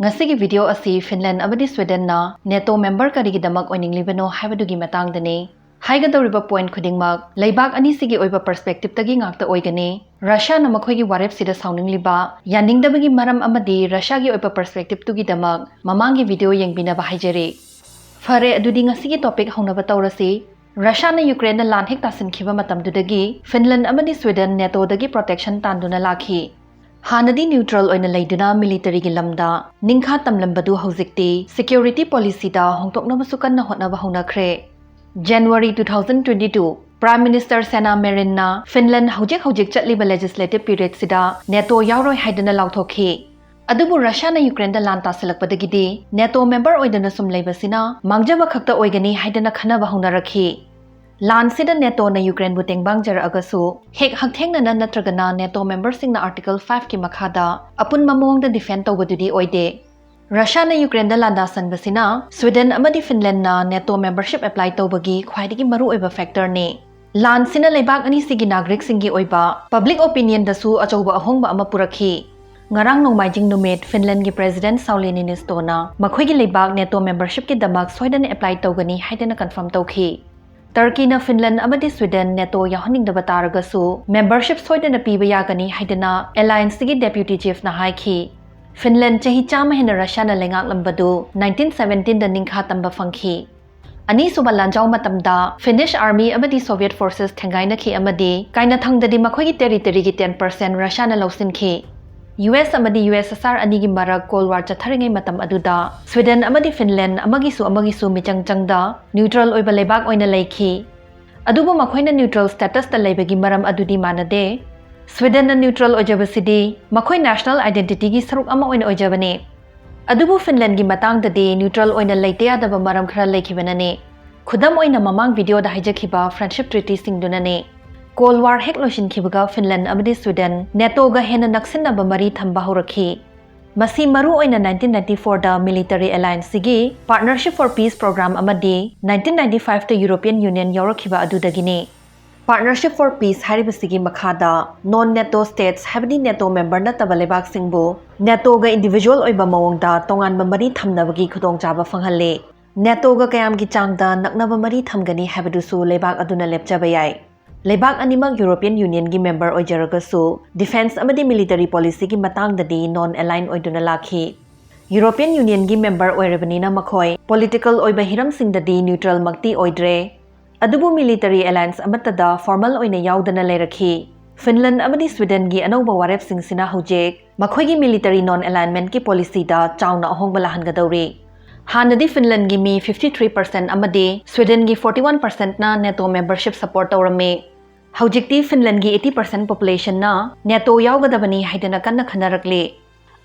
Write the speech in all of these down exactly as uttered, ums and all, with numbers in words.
ꯉꯁꯤꯒꯤ video ꯑꯁꯤ Finland ꯑꯃꯗꯤ ꯁ꯭ꯋꯤꯗꯦꯟꯅ ꯅꯦꯇꯣ member ꯀꯔꯤꯒꯤꯗꯃꯛ ꯑꯣꯏꯅꯤꯡꯂꯤꯕꯅꯣ ꯍꯥꯏꯕꯗꯨꯒꯤ ꯃꯇꯥꯡꯗꯅꯤ꯫ ꯍꯥꯏꯒꯗꯧꯔꯤꯕ point ꯈꯨꯗꯤꯡꯃꯛ ꯂꯩꯕꯥꯛ ꯑꯅꯤꯁꯤꯒꯤ ꯑꯣꯏꯕ perspectiveꯇꯒꯤ ꯉꯥꯛꯇ ꯑꯣꯏꯒꯅꯤ꯫ ꯔꯁꯤꯌꯥꯅ ꯃꯈꯣꯏꯒꯤ ꯋꯥꯔꯦꯞꯁꯤꯗ ꯁꯥꯎꯅꯤꯡꯂꯤꯕ, ꯌꯥꯅꯤꯡꯗꯕꯒꯤ ꯃꯔꯝ ꯑꯃꯗꯤ ꯔꯁꯤꯌꯥꯒꯤ ꯑꯣꯏꯕ perspectiveꯇꯨꯒꯤꯗꯃꯛ ꯃꯃꯥꯡꯒꯤ video ꯌꯦꯡꯕꯤꯅꯕ ꯍꯥꯏꯖꯔꯤ꯫ ꯐꯔꯦ, ꯑꯗꯨꯗꯤ ꯉꯁꯤꯒꯤ topic ꯍꯧꯅꯕ ꯇꯧꯔꯁꯤ꯫ ꯔꯁꯤꯌꯥꯅ ꯌꯨꯀ꯭ꯔꯦꯟꯗ ꯂꯥꯟ ꯍꯦꯛ ꯇꯥꯁꯤꯟꯈꯤꯕ ꯃꯇꯝꯗꯨꯗꯒꯤ ꯐꯤꯟꯂꯦꯟ ꯑꯃꯗꯤ ꯁ꯭ꯋꯤꯗꯦꯟ ꯅꯦꯇꯣꯗꯒꯤ protection ꯇꯥꯟꯗꯨꯅ ꯂꯥꯛꯈꯤ꯫ ꯍꯥꯟꯅꯗꯤ neutral ꯑꯣꯏꯅ ꯂꯩꯗꯨꯅ militaryꯒꯤ ꯂꯝꯗ ꯅꯤꯡꯈꯥ ꯇꯝꯂꯝꯕꯗꯨ ꯍꯧꯖꯤꯛꯇꯤ security policyꯗ ꯍꯣꯡꯗꯣꯛꯅꯕꯁꯨ ꯀꯟꯅ ꯍꯣꯠꯅꯕ ꯍꯧꯅꯈ꯭ꯔꯦ꯫ January two thousand twenty two, Prime Minister Sanna Marinꯅ ꯐꯤꯟꯂꯦꯟ ꯍꯧꯖꯤꯛ ꯍꯧꯖꯤꯛ ꯆꯠꯂꯤꯕ legislative periodꯁꯤꯗ ꯅꯦꯇꯣ ꯌꯥꯎꯔꯣꯏ ꯍꯥꯏꯗꯅ ꯂꯥꯎꯊꯣꯛꯈꯤ꯫ ꯑꯗꯨꯕꯨ ꯔꯁꯤꯌꯥꯅ ꯌꯨꯀ꯭ꯔꯦꯟꯗ ꯂꯥꯟ ꯇꯥꯁꯤꯜꯂꯛꯄꯗꯒꯤꯗꯤ ꯅꯦꯇꯣ member ꯑꯣꯏꯗꯅ ꯁꯨꯝ ꯂꯩꯕꯁꯤꯅ ꯃꯥꯡꯖꯕ ꯈꯛꯇ ꯑꯣꯏꯒꯅꯤ ꯍꯥꯏꯗꯅ ꯈꯟꯅꯕ ꯍꯧꯅꯔꯛꯈꯤ꯫ ꯂꯥꯟꯁꯤꯗ ꯅꯦꯇꯣꯅ ꯌꯨꯀ꯭ꯔꯦꯟꯕꯨ ꯇꯦꯡꯕꯥꯡꯖꯔꯛꯑꯒꯁꯨ ꯍꯦꯛ ꯍꯛꯊꯦꯡꯅꯅ ꯅꯠꯇ꯭ꯔꯒꯅ ꯅꯦꯇꯣ memberꯁꯤꯡꯅ Article fiveꯀꯤ ꯃꯈꯥꯗ ꯑꯄꯨꯟꯕ ꯃꯑꯣꯡꯗ defend ꯇꯧꯕꯗꯨꯗꯤ ꯑꯣꯏꯗꯦ꯫ ꯔꯁꯤꯌꯥꯅ ꯌꯨꯀ꯭ꯔꯦꯟꯗ ꯂꯥꯟꯗꯥꯁꯟꯕꯁꯤꯅ ꯁ꯭ꯋꯤꯗꯦꯟ ꯑꯃꯗꯤ ꯐꯤꯟꯂꯦꯟꯅ ꯅꯦꯇꯣ membership apply ꯇꯧꯕꯒꯤ ꯈ꯭ꯋꯥꯏꯗꯒꯤ ꯃꯔꯨꯑꯣꯏꯕ factorꯅꯤ꯫ ꯂꯥꯟꯁꯤꯅ ꯂꯩꯕꯥꯛ ꯑꯅꯤꯁꯤꯒꯤ ꯅꯥꯒꯔꯤꯛꯁꯤꯡꯒꯤ ꯑꯣꯏꯕ public opinionꯗꯁꯨ ꯑꯆꯧꯕ ꯑꯍꯣꯡꯕ ꯑꯃ ꯄꯨꯔꯛꯈꯤ꯫ ꯉꯔꯥꯡ ꯅꯣꯡꯃꯥꯏꯖꯤꯡ ꯅꯨꯃꯤꯠ ꯐꯤꯟꯂꯦꯟꯒꯤ President Sauli Niinistoꯅ ꯃꯈꯣꯏꯒꯤ ꯂꯩꯕꯥꯛ ꯅꯦꯇꯣ membershipꯀꯤꯗꯃꯛ ꯁꯣꯏꯗꯅ apply ꯇꯧꯒꯅꯤ ꯍꯥꯏꯗꯅ confirm ꯇꯧꯈꯤ꯫ ꯇꯔꯀꯤꯅ ꯐꯤꯟꯂꯦꯟ ꯑꯃꯗꯤ ꯁ꯭ꯋꯤꯗꯦꯟ ꯅꯦꯇꯣ ꯌꯥꯎꯍꯟꯅꯤꯡꯗꯕ ꯇꯥꯔꯒꯁꯨ membership ꯁꯣꯏꯗꯅ ꯄꯤꯕ ꯌꯥꯒꯅꯤ ꯍꯥꯏꯗꯅ allianceꯀꯤ deputy chiefꯅ ꯍꯥꯏꯈꯤ꯫ ꯐꯤꯟꯂꯦꯟ ꯆꯍꯤ ꯆꯥꯝꯃ ꯍꯦꯟꯅ ꯔꯁꯤꯌꯥꯅ ꯂꯩꯉꯥꯛꯂꯝꯕꯗꯨ nineteen seventeenꯗ ꯅꯤꯡꯈꯥ ꯇꯝꯕ ꯐꯪꯈꯤ꯫ ꯑꯅꯤꯁꯨꯕ ꯂꯥꯟꯖꯥꯎ ꯃꯇꯝꯗ Finnish army ꯑꯃꯗꯤ Soviet forces ꯊꯦꯡꯒꯥꯏꯅꯈꯤ ꯑꯃꯗꯤ ꯀꯥꯏꯅꯊꯪꯗꯗꯤ ꯃꯈꯣꯏꯒꯤ territoryꯒꯤ ten percent ꯔꯁꯤꯌꯥꯅ ꯂꯧꯁꯤꯟꯈꯤ꯫ US ꯑꯃꯗꯤ USSR ꯑꯅꯤꯒꯤ ꯃꯔꯛ Cold War ꯆꯠꯊꯔꯤꯉꯩ ꯃꯇꯝ ꯑꯗꯨꯗ ꯁ꯭ꯋꯤꯗꯦꯟ ꯑꯃꯗꯤ ꯐꯤꯟꯂꯦꯟ ꯑꯃꯒꯤꯁꯨ ꯑꯃꯒꯤꯁꯨ ꯃꯤꯆꯪ ꯆꯪꯗ neutral ꯑꯣꯏꯕ ꯂꯩꯕꯥꯛ ꯑꯣꯏꯅ ꯂꯩꯈꯤ꯫ ꯑꯗꯨꯕꯨ ꯃꯈꯣꯏꯅ neutral statusꯇ ꯂꯩꯕꯒꯤ ꯃꯔꯝ ꯑꯗꯨꯗꯤ ꯃꯥꯟꯅꯗꯦ꯫ ꯁ꯭ꯋꯤꯗꯦꯟꯅ neutral ꯑꯣꯏꯖꯕꯁꯤꯗꯤ ꯃꯈꯣꯏ national identityꯒꯤ ꯁꯔꯨꯛ ꯑꯃ ꯑꯣꯏꯅ ꯑꯣꯏꯖꯕꯅꯤ꯫ ꯑꯗꯨꯕꯨ ꯐꯤꯟꯂꯦꯟꯒꯤ ꯃꯇꯥꯡꯗꯗꯤ neutral ꯑꯣꯏꯅ ꯂꯩꯇ ꯌꯥꯗꯕ ꯃꯔꯝ ꯈꯔ ꯂꯩꯈꯤꯕꯅꯅꯤ꯫ ꯈꯨꯗꯝ ꯑꯣꯏꯅ ꯃꯃꯥꯡ videoꯗ ꯍꯥꯏꯖꯈꯤꯕ friendship treatyꯁꯤꯡꯗꯨꯅꯅꯤ꯫ Cold War ꯍꯦꯛ ꯂꯣꯏꯁꯤꯟꯈꯤꯕꯒ ꯐꯤꯟꯂꯦꯟ ꯑꯃꯗꯤ ꯁ꯭ꯋꯤꯗꯦꯟ ꯅꯦꯇꯣꯒ ꯍꯦꯟꯅ ꯅꯛꯁꯤꯟꯅꯕ ꯃꯔꯤ ꯊꯝꯕ ꯍꯧꯔꯛꯈꯤ꯫ ꯃꯁꯤ ꯃꯔꯨ ꯑꯣꯏꯅ nineteen ninety fourꯗ military allianceꯁꯤꯒꯤ Partnership for Peace program ꯑꯃꯗꯤ nineteen ninety fiveꯇ European Union ꯌꯥꯎꯔꯛꯈꯤꯕ ꯑꯗꯨꯗꯒꯤꯅꯤ꯫ Partnership for Peace ꯍꯥꯏꯔꯤꯕꯁꯤꯒꯤ ꯃꯈꯥꯗ non NATO states, ꯍꯥꯏꯕꯗꯤ NATO member ꯅꯠꯇꯕ ꯂꯩꯕꯥꯛꯁꯤꯡꯕꯨ NATOꯒ individual ꯑꯣꯏꯕ ꯃꯑꯣꯡꯗ ꯇꯣꯉꯥꯟꯕ ꯃꯔꯤ ꯊꯝꯅꯕꯒꯤ ꯈꯨꯗꯣꯡꯆꯥꯕ ꯐꯪꯍꯜꯂꯤ꯫ NATOꯒ ꯀꯌꯥꯝꯒꯤ ꯆꯥꯡꯗ ꯅꯛꯅꯕ ꯃꯔꯤ ꯊꯝꯒꯅꯤ ꯍꯥꯏꯕꯗꯨꯁꯨ ꯂꯩꯕꯥꯛ ꯑꯗꯨꯅ ꯂꯦꯞꯆꯕ ꯌꯥꯏ꯫ ꯂꯩꯕꯥꯛ ꯑꯅꯤꯃꯛ European Unionꯒꯤ member ꯑꯣꯏꯖꯔꯒꯁꯨ defence ꯑꯃꯗꯤ military policyꯒꯤ ꯃꯇꯥꯡꯗꯗꯤ non-aligned ꯑꯣꯏꯗꯨꯅ ꯂꯥꯛꯈꯤ꯫ European Unionꯒꯤ member ꯑꯣꯏꯔꯕꯅꯤꯅ ꯃꯈꯣꯏ political ꯑꯣꯏꯕ ꯍꯤꯔꯝꯁꯤꯡꯗꯗꯤ neutral ꯃꯛꯇꯤ ꯑꯣꯏꯗ꯭ꯔꯦ꯫ ꯑꯗꯨꯕꯨ military alliance ꯑꯃꯠꯇꯗ formal ꯑꯣꯏꯅ ꯌꯥꯎꯗꯅ ꯂꯩꯔꯛꯈꯤ꯫ ꯐꯤꯟꯂꯦꯟ ꯑꯃꯗꯤ ꯁ꯭ꯋꯤꯗꯦꯟꯒꯤ ꯑꯅꯧꯕ ꯋꯥꯔꯦꯞꯁꯤꯡꯁꯤꯅ ꯍꯧꯖꯤꯛ ꯃꯈꯣꯏꯒꯤ military non-alignmentꯀꯤ policyꯗ ꯆꯥꯎꯅ ꯑꯍꯣꯡꯕ ꯂꯥꯛꯍꯟꯒꯗꯧꯔꯤ꯫ ꯍꯥꯟꯅꯗꯤ ꯐꯤꯟꯂꯦꯟꯒꯤ ꯃꯤ fifty three percent ꯑꯃꯗꯤ ꯁ꯭ꯋꯤꯗꯦꯟꯒꯤ forty one percentꯅ NATO membership support ꯇꯧꯔꯝꯃꯤ꯫ ꯍꯧꯖꯤꯛꯇꯤ ꯐꯤꯟꯂꯦꯟꯒꯤ eighty percent populationꯅ NATO ꯌꯥꯎꯒꯗꯕꯅꯤ ꯍꯥꯏꯗꯅ ꯀꯟꯅ ꯈꯟꯅꯔꯛꯂꯤ꯫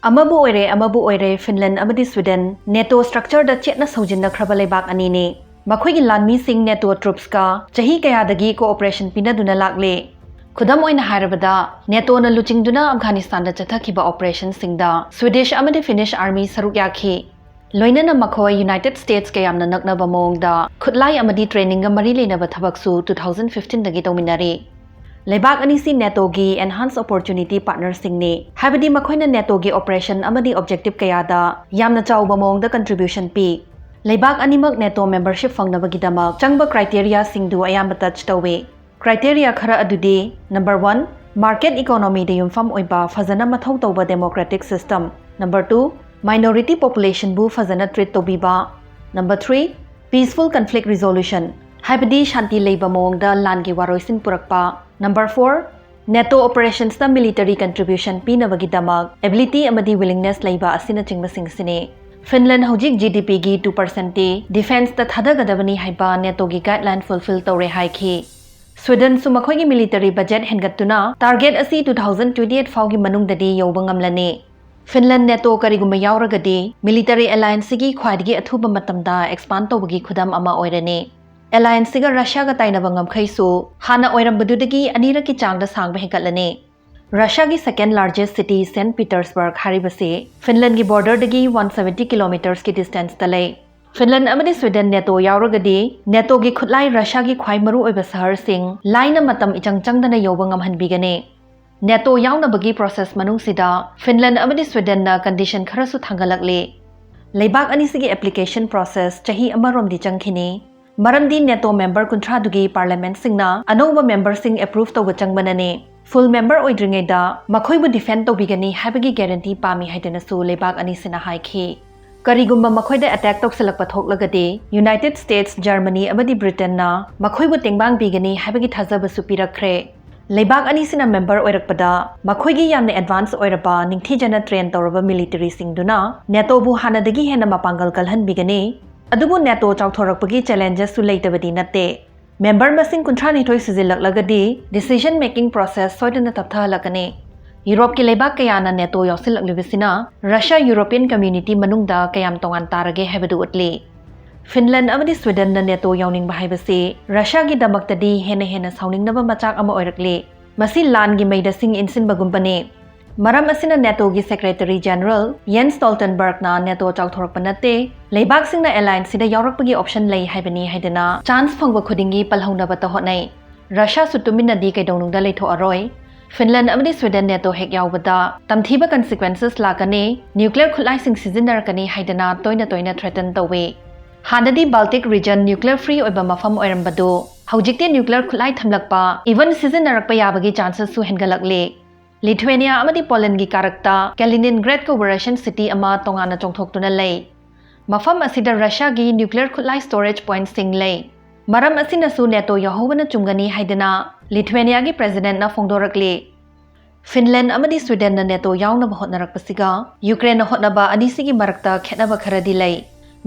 ꯑꯃꯕꯨ ꯑꯣꯏꯔꯦ ꯑꯃꯕꯨ ꯑꯣꯏꯔꯦ, ꯐꯤꯟꯂꯦꯟ ꯑꯃꯗꯤ ꯁ꯭ꯋꯤꯗꯦꯟ NATO structureꯗ ꯆꯦꯠꯅ ꯁꯧꯖꯤꯟꯅꯈ꯭ꯔꯕ ꯂꯩꯕꯥꯛ ꯑꯅꯤꯅꯤ꯫ ꯃꯈꯣꯏꯒꯤ ꯂꯥꯟꯃꯤꯁꯤꯡ NATO troopsꯀ ꯆꯍꯤ ꯀꯌꯥꯗꯒꯤ cooperation ꯄꯤꯅꯗꯨꯅ ꯂꯥꯛꯂꯤ꯫ ꯈꯨꯗꯝ ꯑꯣꯏꯅ ꯍꯥꯏꯔꯕꯗ, NATOꯅ ꯂꯨꯆꯤꯡꯗꯨꯅ ꯑꯐꯒꯥꯅꯤꯁꯇꯥꯟꯗ ꯆꯠꯊꯈꯤꯕ operationꯁꯤꯡꯗ Swedish ꯑꯃꯗꯤ Finnish army ꯁꯔꯨꯛ ꯌꯥꯈꯤ꯫ ꯂꯣꯏꯅꯅ ꯃꯈꯣꯏ United Statesꯀ ꯌꯥꯝꯅ ꯅꯛꯅꯕ ꯃꯑꯣꯡꯗ ꯈꯨꯠꯂꯥꯏ ꯑꯃꯗꯤ trainingꯒ ꯃꯔꯤ ꯂꯩꯅꯕ ꯊꯕꯛꯁꯨ two thousand fifteenꯗꯒꯤ ꯇꯧꯃꯤꯟꯅꯔꯤ꯫ ꯂꯩꯕꯥꯛ ꯑꯅꯤꯁꯤ NATOꯒꯤ enhanced opportunity partnerꯁꯤꯡꯅꯤ, ꯍꯥꯏꯕꯗꯤ ꯃꯈꯣꯏꯅ NATOꯒꯤ operation ꯑꯃꯗꯤ objective ꯀꯌꯥꯗ ꯌꯥꯝꯅ ꯆꯥꯎꯕ ꯃꯑꯣꯡꯗ contribution ꯄꯤ꯫ ꯂꯩꯕꯥꯛ ꯑꯅꯤꯃꯛ NATO membership ꯐꯪꯅꯕꯒꯤꯗꯃꯛ ꯆꯪꯕ criteriaꯁꯤꯡꯗꯨ ꯑꯌꯥꯝꯕ touch ꯇꯧꯏ꯫ Criteria ꯈꯔ ꯑꯗꯨꯗꯤ: number one, market economyꯗ ꯌꯨꯝꯐꯝ ꯑꯣꯏꯕ ꯐꯖꯅ ꯃꯊꯧ ꯇꯧꯕ democratic system. Number two, minority populationꯕꯨ ꯐꯖꯅ treat ꯇꯧꯕꯤꯕ. Number three, peaceful conflict resolution, ꯍꯥꯏꯕꯗꯤ ꯁꯥꯟꯇꯤ ꯂꯩꯕ ꯃꯑꯣꯡꯗ ꯂꯥꯟꯒꯤ ꯋꯥꯔꯣꯏꯁꯤꯟ ꯄꯨꯔꯛꯄ. Number four, NATO operationsꯇ military contribution ꯄꯤꯅꯕꯒꯤꯗꯃꯛ ability ꯑꯃꯗꯤ willingness ꯂꯩꯕ ꯑꯁꯤꯅꯆꯤꯡꯕꯁꯤꯡꯁꯤꯅꯤ꯫ ꯐꯤꯟꯂꯦꯟ ꯍꯧꯖꯤꯛ GDPꯒꯤ two percentꯇꯤ defenceꯇ ꯊꯥꯗꯒꯗꯕꯅꯤ ꯍꯥꯏꯕ NATOꯒꯤ guideline fulfill ꯇꯧꯔꯦ ꯍꯥꯏꯈꯤ꯫ ꯁ꯭ꯋꯤꯗꯦꯟꯁꯨ ꯃꯈꯣꯏꯒꯤ military budget ꯍꯦꯟꯒꯠꯇꯨꯅ target ꯑꯁꯤ two thousand twenty eight ꯐꯥꯎꯒꯤ ꯃꯅꯨꯡꯗꯗꯤ ꯌꯧꯕ ꯉꯝꯂꯅꯤ꯫ ꯐꯤꯟꯂꯦꯟ NATO ꯀꯔꯤꯒꯨꯝꯕ ꯌꯥꯎꯔꯒꯗꯤ military allianceꯁꯤꯒꯤ ꯈ꯭ꯋꯥꯏꯗꯒꯤ ꯑꯊꯨꯕ ꯃꯇꯝꯗ expand ꯇꯧꯕꯒꯤ ꯈꯨꯗꯝ ꯑꯃ ꯑꯣꯏꯔꯅꯤ꯫ Allianceꯁꯤꯒ ꯔꯁꯤꯌꯥꯒ ꯇꯥꯏꯅꯕ ꯉꯝꯈꯩꯁꯨ ꯍꯥꯟꯅ ꯑꯣꯏꯔꯝꯕꯗꯨꯗꯒꯤ ꯑꯅꯤꯔꯛꯀꯤ ꯆꯥꯡꯗ ꯁꯥꯡꯕ ꯍꯦꯟꯒꯠꯂꯅꯤ꯫ ꯔꯁꯤꯌꯥꯒꯤ second largest city Saint Petersburg ꯍꯥꯏꯔꯤꯕꯁꯤ ꯐꯤꯟꯂꯦꯟꯒꯤ borderꯗꯒꯤ one seventy kilometersꯀꯤ distanceꯇ ꯂꯩ꯫ ꯐꯤꯟꯂꯦꯟ ꯑꯃꯗꯤ ꯁ꯭ꯋꯤꯗꯦꯟ ꯅꯦꯇꯣ ꯌꯥꯎꯔꯒꯗꯤ ꯅꯦꯇꯣꯒꯤ ꯈꯨꯠꯂꯥꯏ ꯔꯁꯤꯌꯥꯒꯤ ꯈ꯭ꯋꯥꯏ ꯃꯔꯨꯑꯣꯏꯕ ꯁꯍꯔꯁꯤꯡ ꯂꯥꯏꯅ ꯃꯇꯝ ꯏꯆꯪ ꯆꯪꯗꯅ ꯌꯧꯕ ꯉꯝꯍꯟꯕꯤꯒꯅꯤ꯫ ꯅꯦꯇꯣ ꯌꯥꯎꯅꯕꯒꯤ ꯄ꯭ꯔꯣꯁꯦꯁ ꯃꯅꯨꯡꯁꯤꯗ ꯐꯤꯟꯂꯦꯟ ꯑꯃꯗꯤ ꯁ꯭ꯋꯤꯗꯦꯟꯅ ꯀꯟꯗꯤꯁꯟ ꯈꯔꯁꯨ ꯊꯥꯡꯒꯠꯂꯛꯂꯤ꯫ ꯂꯩꯕꯥꯛ ꯑꯅꯤꯁꯤꯒꯤ ꯑꯦꯄ꯭ꯂꯤꯀꯦꯁꯟ ꯄ꯭ꯔꯣꯁꯦꯁ ꯆꯍꯤ ꯑꯃꯔꯣꯝꯗꯤ ꯆꯪꯈꯤꯅꯤ꯫ ꯃꯔꯝꯗꯤ ꯅꯦꯇꯣ ꯃꯦꯝꯕꯔ ꯀꯨꯟꯊ꯭ꯔꯥꯗꯨꯒꯤ ꯄꯥꯔꯂꯤꯌꯥꯃꯦꯟꯠꯁꯤꯡꯅ ꯑꯅꯧꯕ ꯃꯦꯝꯕꯔꯁꯤꯡ ꯑꯦꯄ꯭ꯔꯨꯚ ꯇꯧꯕ ꯆꯪꯕꯅꯅꯤ꯫ ꯐꯨꯜ ꯃꯦꯝꯕꯔ ꯑꯣꯏꯗ꯭ꯔꯤꯉꯩꯗ ꯃꯈꯣꯏꯕꯨ ꯗꯤꯐꯦꯟ ꯇꯧꯕꯤꯒꯅꯤ ꯍꯥꯏꯕꯒꯤ ꯒꯦꯔꯦꯟꯇꯤ ꯄꯥꯝꯃꯤ ꯍꯥꯏꯗꯨꯅꯁꯨ ꯂꯩꯕꯥꯛ ꯑꯅꯤꯁꯤꯅ ꯍꯥꯏꯈꯤ꯫ ꯀꯔꯤꯒꯨꯝꯕ ꯃꯈꯣꯏꯗ ꯑꯦꯇꯦꯛ ꯇꯧꯁꯤꯜꯂꯛꯄ ꯊꯣꯛꯂꯒꯗꯤ ꯌꯨꯅꯥꯏꯇꯦꯗ ꯁ꯭ꯇꯦꯠꯁ, ꯖꯔꯃꯅꯤ ꯑꯃꯗꯤ ꯕ꯭ꯔꯤꯇꯦꯟꯅ ꯃꯈꯣꯏꯕꯨ ꯇꯦꯡꯕꯥꯡ ꯄꯤꯒꯅꯤ ꯍꯥꯏꯕꯒꯤ ꯊꯥꯖꯕꯁꯨ ꯄꯤꯔꯛꯈ꯭ꯔꯦ꯫ ꯂꯩꯕꯥꯛ ꯑꯅꯤꯁꯤꯅ ꯃꯦꯝꯕꯔ ꯑꯣꯏꯔꯛꯄꯗ ꯃꯈꯣꯏꯒꯤ ꯌꯥꯝꯅ ꯑꯦꯗꯚꯥꯟꯁ ꯑꯣꯏꯔꯕ, ꯅꯤꯡꯊꯤꯖꯅ ꯇ꯭ꯔꯦꯟ ꯇꯧꯔꯕ ꯃꯤꯂꯤꯇꯔꯤꯁꯤꯡꯗꯨꯅ ꯅꯦꯇꯣꯕꯨ ꯍꯥꯟꯅꯗꯒꯤ ꯍꯦꯟꯅ ꯃꯄꯥꯡꯒꯜ ꯀꯜꯍꯟꯕꯤꯒꯅꯤ꯫ ꯑꯗꯨꯕꯨ ꯅꯦꯇꯣ ꯆꯥꯎꯊꯣꯔꯛꯄꯒꯤ ꯆꯦꯂꯦꯟꯖꯦꯁꯁꯨ ꯂꯩꯇꯕꯗꯤ ꯅꯠꯇꯦ꯫ ꯃꯦꯝꯕꯔ ꯃꯁꯤꯡ ꯀꯨꯟꯊ꯭ꯔꯥꯅꯤꯊꯣꯏ ꯁꯤꯖꯤꯜꯂꯛꯂꯒꯗꯤ ꯗꯤꯁꯤꯖꯟ ꯃꯦꯀꯤꯡ ꯄ꯭ꯔꯣꯁꯦꯁ ꯁꯣꯏꯗꯅ ꯇꯞꯊꯍꯜꯂꯛꯀꯅꯤ꯫ ꯌꯨꯔꯣꯞꯀꯤ ꯂꯩꯕꯥꯛ ꯀꯌꯥꯅ ꯅꯦꯇꯣ ꯌꯥꯎꯁꯤꯜꯂꯛꯂꯤꯕꯁꯤꯅ ꯔꯁꯤꯌꯥ ꯌꯨꯔꯣꯄꯤꯌꯟ ꯀꯝꯃ꯭ꯌꯨꯅꯤꯇꯤ ꯃꯅꯨꯡꯗ ꯀꯌꯥꯝ ꯇꯣꯉꯥꯟ ꯇꯥꯔꯒꯦ ꯍꯥꯏꯕꯗꯨ ꯎꯠꯂꯤ꯫ ꯐꯤꯟꯂꯦꯟ ꯑꯃꯗꯤ ꯁ꯭ꯋꯤꯗꯦꯟꯅ ꯅꯦꯇꯣ ꯌꯥꯎꯅꯤꯡꯕ ꯍꯥꯏꯕꯁꯤ ꯔꯁꯤꯌꯥꯒꯤꯗꯃꯛꯇꯗꯤ ꯍꯦꯟꯅ ꯍꯦꯟꯅ ꯁꯥꯎꯅꯤꯡꯅꯕ ꯃꯆꯥꯛ ꯑꯃ ꯑꯣꯏꯔꯛꯂꯤ꯫ ꯃꯁꯤ ꯂꯥꯟꯒꯤ ꯃꯩꯗ ꯁꯤꯡ ꯏꯟꯁꯤꯟꯕꯒꯨꯝꯕꯅꯤ꯫ ꯃꯔꯝ ꯑꯁꯤꯅ ꯅꯦꯇꯣꯒꯤ ꯁꯦꯀ꯭ꯔꯦꯇꯔꯤ ꯖꯦꯅꯔꯦꯜ ꯌꯦꯟꯁ ꯁ꯭ꯇꯣꯜꯇꯟꯕꯔꯒꯅ ꯅꯦꯇꯣ ꯆꯥꯎꯊꯣꯔꯛꯄ ꯅꯠꯇꯦ, ꯂꯩꯕꯥꯛꯁꯤꯡꯅ ꯑꯦꯂꯥꯏꯟꯁꯁꯤꯗ ꯌꯥꯎꯔꯛꯄꯒꯤ ꯑꯣꯞꯁꯟ ꯂꯩ ꯍꯥꯏꯕꯅꯤ ꯍꯥꯏꯗꯨꯅ ꯆꯥꯟꯁ ꯐꯪꯕ ꯈꯨꯗꯤꯡꯒꯤ ꯄꯜꯍꯧꯅꯕꯇ ꯍꯣꯠꯅꯩ꯫ ꯔꯁꯤꯌꯥꯁꯨ ꯇꯨꯃꯤꯟꯅꯗꯤ ꯀꯩꯗꯧꯅꯨꯡꯗ ꯂꯩꯊꯣꯛꯑꯔꯣꯏ꯫ ꯐꯤꯟꯂꯦꯟ ꯑꯃꯗꯤ ꯁ꯭ꯋꯤꯗꯦꯟ ꯅꯦꯇꯣ ꯍꯦꯛ ꯌꯥꯎꯕꯗ ꯇꯝꯊꯤꯕ ꯀꯟꯁꯤꯀ꯭ꯋꯦꯟꯁꯦꯁ ꯂꯥꯛꯀꯅꯤ, ꯅ꯭ꯌꯨꯀ꯭ꯂꯤꯌꯔ ꯈꯨꯠꯂꯥꯏꯁꯤꯡ ꯁꯤꯖꯤꯟꯅꯔꯛꯀꯅꯤ ꯍꯥꯏꯗꯅ ꯇꯣꯏꯅ ꯇꯣꯏꯅ ꯊ꯭ꯔꯦꯇꯟ ꯇꯧꯏ꯫ ꯍꯥꯟꯅꯗꯤ ꯕꯥꯜꯇꯤꯛ ꯔꯤꯖꯟ ꯅ꯭ꯌꯨꯀ꯭ꯂꯤꯌꯔ ꯐ꯭ꯔꯤ ꯑꯣꯏꯕ ꯃꯐꯝ ꯑꯣꯏꯔꯝꯕꯗꯨ ꯍꯧꯖꯤꯛꯇꯤ ꯅ꯭ꯌꯨꯀ꯭ꯂꯤꯌꯔ ꯈꯨꯠꯂꯥꯏ ꯊꯝꯂꯛꯄ, ꯏꯚꯟ ꯁꯤꯖꯤꯟꯅꯔꯛꯄ ꯌꯥꯕꯒꯤ ꯆꯥꯟꯁꯦꯁꯁꯨ ꯍꯦꯟꯒꯠꯂꯛꯂꯤ꯫ ꯂꯤꯊꯨꯋꯦꯅꯤꯌꯥ ꯑꯃꯗꯤ ꯄꯣꯂꯦꯟꯒꯤ ꯀꯥꯔꯛꯇ ꯀꯦꯂꯤꯅꯤꯟꯒ꯭ꯔꯦꯗ ꯀꯧꯕ ꯔꯁꯤꯌꯟ ꯁꯤꯇꯤ ꯑꯃ ꯇꯣꯉꯥꯟꯅ ꯆꯣꯡꯊꯣꯛꯇꯨꯅ ꯂꯩ꯫ ꯃꯐꯝ ꯑꯁꯤꯗ ꯔꯁꯤꯌꯥꯒꯤ ꯅ꯭ꯌꯨꯀ꯭ꯂꯤꯌꯔ ꯈꯨꯠꯂꯥꯏ ꯁ꯭ꯇꯣꯔꯦꯖ ꯄꯣꯏꯟꯠꯁꯤꯡ ꯂꯩ꯫ ꯃꯔꯝ ꯑꯁꯤꯅꯁꯨ ꯅꯦꯇꯣ ꯌꯥꯎꯍꯧꯕꯅ ꯆꯨꯝꯒꯅꯤ ꯍꯥꯏꯗꯅ ꯂꯤꯊꯨꯋꯦꯅꯤꯌꯥꯒꯤ ꯄ꯭ꯔꯦꯁꯤꯗꯦꯟꯠꯅ ꯐꯣꯡꯗꯣꯔꯛꯂꯤ꯫ ꯐꯤꯟꯂꯦꯟ ꯑꯃꯗꯤ ꯁ꯭ꯋꯤꯗꯦꯟꯅ ꯅꯦꯇꯣ ꯌꯥꯎꯅꯕ ꯍꯣꯠꯅꯔꯛꯄꯁꯤꯒ ꯌꯨꯀ꯭ꯔꯦꯟꯅ ꯍꯣꯠꯅꯕ ꯑꯅꯤꯁꯤꯒꯤ ꯃꯔꯛꯇ ꯈꯦꯠꯅꯕ ꯈꯔꯗꯤ ꯂꯩ꯫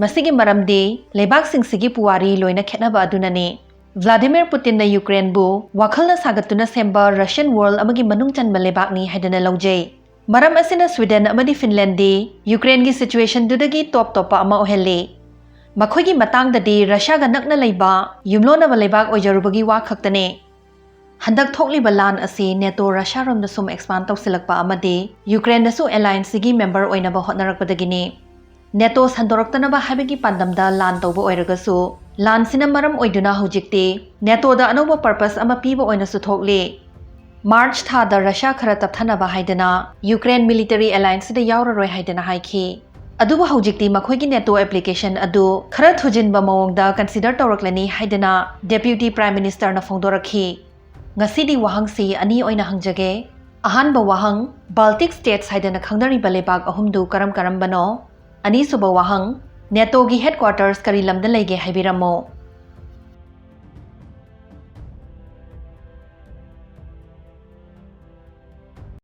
ꯃꯁꯤꯒꯤ ꯃꯔꯝꯗꯤ ꯂꯩꯕꯥꯛꯁꯤꯡꯁꯤꯒꯤ ꯄꯨꯋꯥꯔꯤ ꯂꯣꯏꯅ ꯈꯦꯠꯅꯕ ꯑꯗꯨꯅꯅꯤ꯫ ꯚ꯭ꯂꯥꯗꯤꯃꯤꯔ ꯄꯨꯇꯤꯟꯅ ꯌꯨꯀ꯭ꯔꯦꯟꯕꯨ ꯋꯥꯈꯜꯅ ꯁꯥꯒꯠꯇꯨꯅ ꯁꯦꯝꯕ ꯔꯁꯤꯌꯟ ꯋꯥꯔꯜ ꯑꯃꯒꯤ ꯃꯅꯨꯡ ꯆꯟꯕ ꯂꯩꯕꯥꯛꯅꯤ ꯍꯥꯏꯗꯨꯅ ꯂꯧꯖꯩ꯫ ꯃꯔꯝ ꯑꯁꯤꯅ ꯁ꯭ꯋꯤꯗꯦꯟ ꯑꯃꯗꯤ ꯐꯤꯟꯂꯦꯟꯗꯤ ꯌꯨꯀ꯭ꯔꯦꯟꯒꯤ ꯁꯤꯆꯨꯋꯦꯁꯟꯗꯨꯗꯒꯤ ꯇꯣꯞ ꯇꯣꯞꯄ ꯑꯃ ꯑꯣꯏꯍꯜꯂꯤ꯫ ꯃꯈꯣꯏꯒꯤ ꯃꯇꯥꯡꯗꯗꯤ ꯔꯁꯤꯌꯥꯒ ꯅꯛꯅ ꯂꯩꯕ ꯌꯨꯝꯂꯣꯟꯅꯕ ꯂꯩꯕꯥꯛ ꯑꯣꯏꯖꯔꯨꯕꯒꯤ ꯋꯥ ꯈꯛꯇꯅꯤ꯫ ꯍꯟꯗꯛ ꯊꯣꯛꯂꯤꯕ ꯂꯥꯟ ꯑꯁꯤ ꯅꯦꯇꯣ ꯔꯁꯤꯌꯥꯔꯣꯝꯗ ꯁꯨꯝ ꯑꯦꯛꯁꯄꯥꯟ ꯇꯧꯁꯤꯜꯂꯛꯄ ꯑꯃꯗꯤ ꯌꯨꯀ꯭ꯔꯦꯟꯗꯁꯨ ꯑꯦꯂꯥꯏꯟꯁꯁꯤꯒꯤ ꯃꯦꯝꯕꯔ ꯑꯣꯏꯅꯕ ꯍꯣꯠꯅꯔꯛꯄꯗꯒꯤꯅꯤ꯫ ꯅꯦꯇꯣ ꯁꯟꯗꯣꯔꯛꯇꯅꯕ ꯍꯥꯏꯕꯒꯤ ꯄꯥꯟꯗꯝꯗ ꯂꯥꯟ ꯇꯧꯕ ꯑꯣꯏꯔꯒꯁꯨ, ꯂꯥꯟꯁꯤꯅ ꯃꯔꯝ ꯑꯣꯏꯗꯨꯅ ꯍꯧꯖꯤꯛꯇꯤ ꯅꯦꯇꯣꯗ ꯑꯅꯧꯕ ꯄꯔꯄꯁ ꯑꯃ ꯄꯤꯕ ꯑꯣꯏꯅꯁꯨ ꯊꯣꯛꯂꯤ꯫ ꯃꯥꯔꯆ ꯊꯥꯗ ꯔꯁꯤꯌꯥ ꯈꯔ ꯇꯞꯊꯅꯕ ꯍꯥꯏꯗꯅ ꯌꯨꯀ꯭ꯔꯦꯟ ꯃꯤꯂꯤꯇꯔꯤ ꯑꯦꯂꯥꯌꯟꯁꯁꯤꯗ ꯌꯥꯎꯔꯔꯣꯏ ꯍꯥꯏꯗꯅ ꯍꯥꯏꯈꯤ꯫ ꯑꯗꯨꯕꯨ ꯍꯧꯖꯤꯛꯇꯤ ꯃꯈꯣꯏꯒꯤ ꯅꯦꯇꯣ ꯑꯦꯄ꯭ꯂꯤꯀꯦꯁꯟ ꯑꯗꯨ ꯈꯔ ꯊꯨꯖꯤꯟꯕ ꯃꯑꯣꯡꯗ ꯀꯟꯁꯤꯗꯔ ꯇꯧꯔꯛꯂꯅꯤ ꯍꯥꯏꯗꯅ ꯗꯦꯄ꯭ꯌꯨꯇꯤ ꯄ꯭ꯔꯥꯏꯝ ꯃꯤꯅꯤꯁꯇꯔꯅ ꯐꯣꯡꯗꯣꯔꯛꯈꯤ꯫ ꯉꯁꯤꯗꯤ ꯋꯥꯍꯪꯁꯤ ꯑꯅꯤ ꯑꯣꯏꯅ ꯍꯪꯖꯒꯦ꯫ ꯑꯍꯥꯟꯕ ꯋꯥꯍꯪ, ꯕꯥꯜꯇꯤꯛ ꯁ꯭ꯇꯦꯠꯁ ꯍꯥꯏꯗꯅ ꯈꯪꯅꯔꯤꯕ ꯂꯩꯕꯥꯛ ꯑꯍꯨꯝꯗꯨ ꯀꯔꯝ ꯀꯔꯝꯕꯅꯣ? ꯑꯅꯤꯁꯨꯕ ꯋꯥꯍꯪ, ꯅꯦꯇꯣꯒꯤ ꯍꯦꯗꯀ꯭ꯋꯥꯇꯔꯁ ꯀꯔꯤ ꯂꯝꯗ ꯂꯩꯒꯦ ꯍꯥꯏꯕꯤꯔꯝꯃꯣ꯫